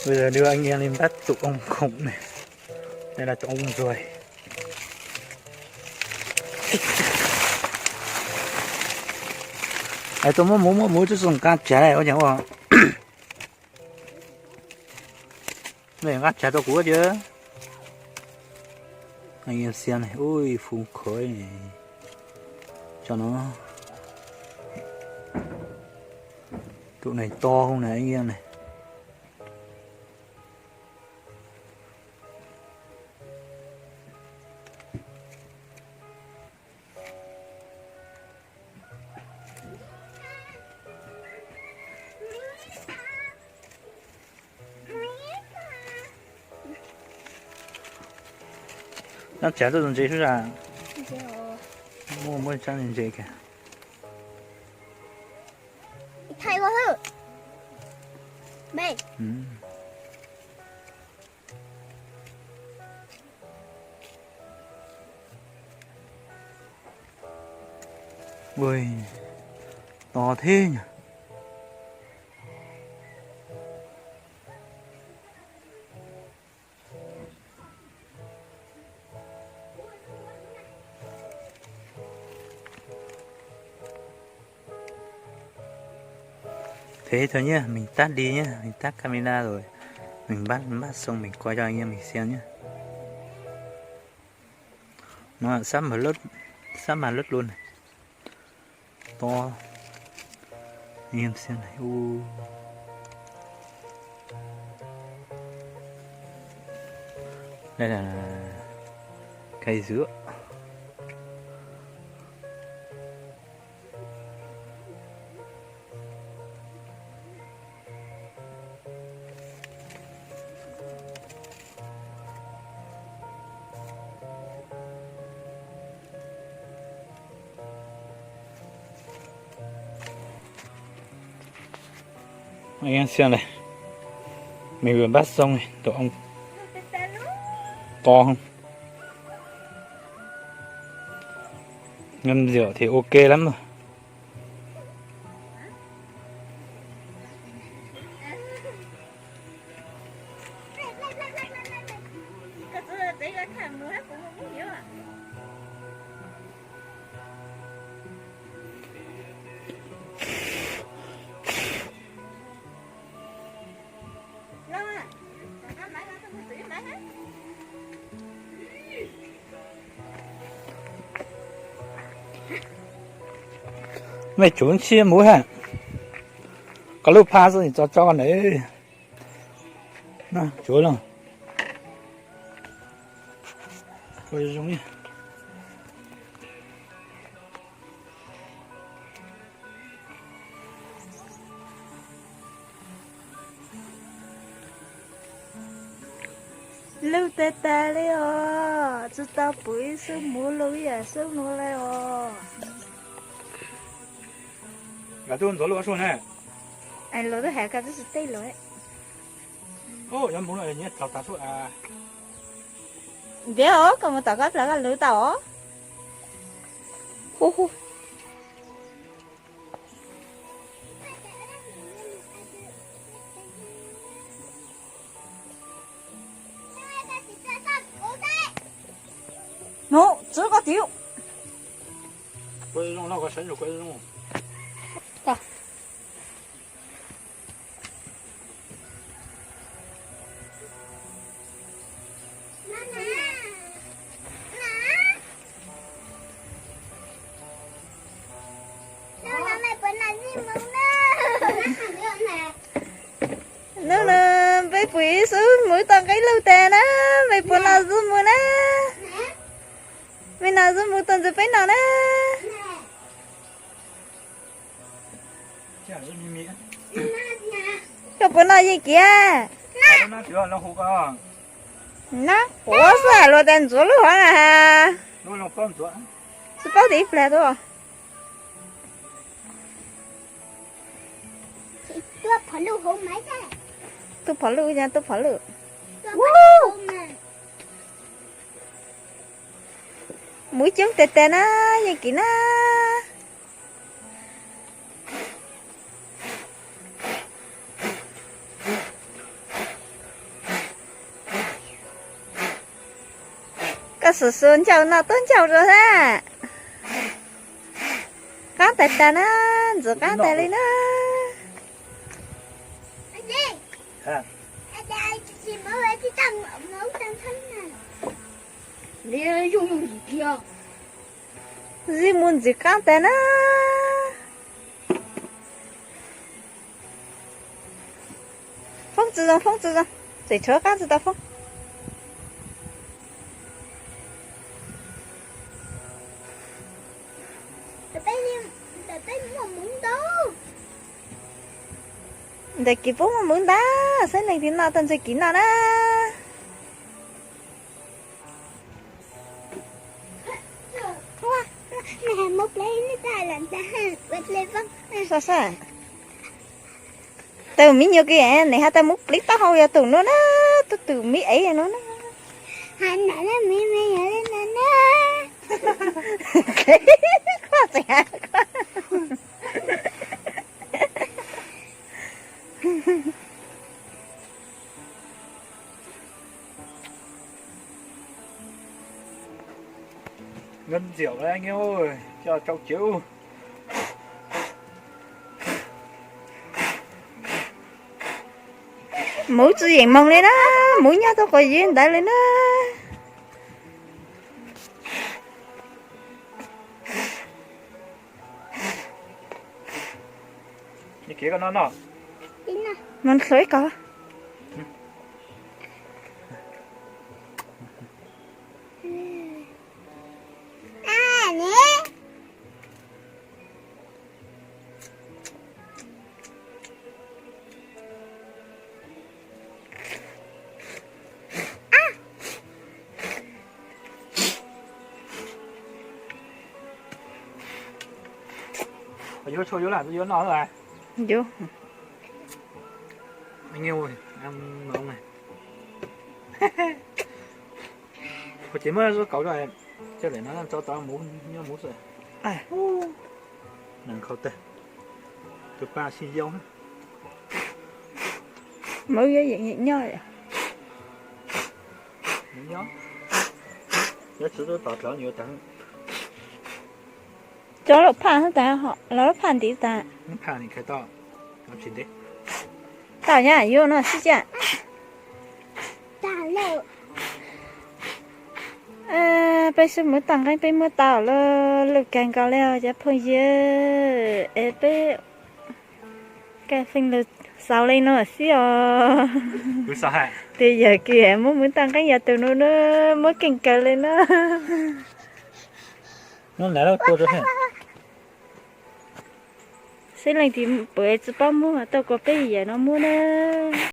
Bây giờ đưa anh em đi bắt tụi ong khủng này. Đây là tụi ong ruồi. Ai, tôi muab muv, muab muv, tôi dùng can trà này, ôi nhỉ, ôi. Này, ngắt trà cho cú chứ. Anh em xem này, ui, phun khói này. Cho nó. Tụi này to không này, anh em này. Nab tsav tuaj tus ntses sub za. Muaj, muaj tsab ntses kìa. Thaij ua hwj. Be. Ui, to thế nhỉ. Thế thôi nhé, mình tắt đi nhé, mình tắt camera rồi. Mình bắt, bắt xong mình quay cho anh em mình xem nhé. Nó sắp mà lướt, sắp mà lướt luôn này. To. Anh em xem này. U. Đây là cây dứa. Anh em xem này. Mình vừa bắt xong này, tổ ong to không? Ngâm rượu thì ok lắm rồi. Mej tsuv ntshiab muv ha. Koj lub phaj xwb tso tso koj ntawd. Tsuv los. Lwj tag tag li os, tsis tau pum ib xub muv lug ib yam xub nuav li os. Los twb has koj twb tsis teb lawm. Ntev os, koj mus tom koj plaws koj lwv tau os. Hu hu. Nub, txwv koj tim. Nub, nub, peb pum ib xub muv tau nqe lug tag na, mej puas noj zuj mus na? Mej noj zuj mus tuaj ntxiv peb noj na. Koj puas noj Yeej Kiv? Nab quav xwb luag tas ntxuav lub hov na. Tsis paub tias ib plag tuaj. Tuaj phom luj, tuaj phom luj. Muv coob tag tag na, Yeej Kiv na. Koj xum xum ncauj no tuab ncauj rau thiab. Qaab tas tas na, ntxim qaab tas li na. Zij mus ntxim qaab tas na. Foob tsi zoo, foob tsi zoo, tseem tshuav qaab tsi tau foob. Ntawm kis puab muaj muvv ntag, saib leej twg noj tau ntxawg kis noj na. Saib saib, tus miv nyuas kis ne has tas muv pliv taub hau yog tus nuav na, tus tus miv ev nuav na. Ntxiam coj tsau cawv. Muv tsi yeem moog li na, muv nyob tau quas yig ntawd li na. Muv hlua ib ko. Yuav tshuaj yuav lam yuav noj lawm. Yuav. Ua ces muab zuaj kauv rau, coj lawm no tso tau muv, nyob muv xwb. Nees nkhaus tag, tus paj sib yau. Muv yuav yeem nyob. Cov lub phaj tas, lub phaj ntiv tas. Tau nyab yuav no sib caj. Peb sib muv taaj nqeeb peb muab tau lawm, lwj kawg nkaus li os cov phooj ywg, es peb kaj feej lug xaus li no xwb os. Twb yog kws muab muv taaj nqeeb yog tus nuav na, muab keej kawg li na. Saib leej twg puas tsi paub muab tau kuas peb yam no muab na.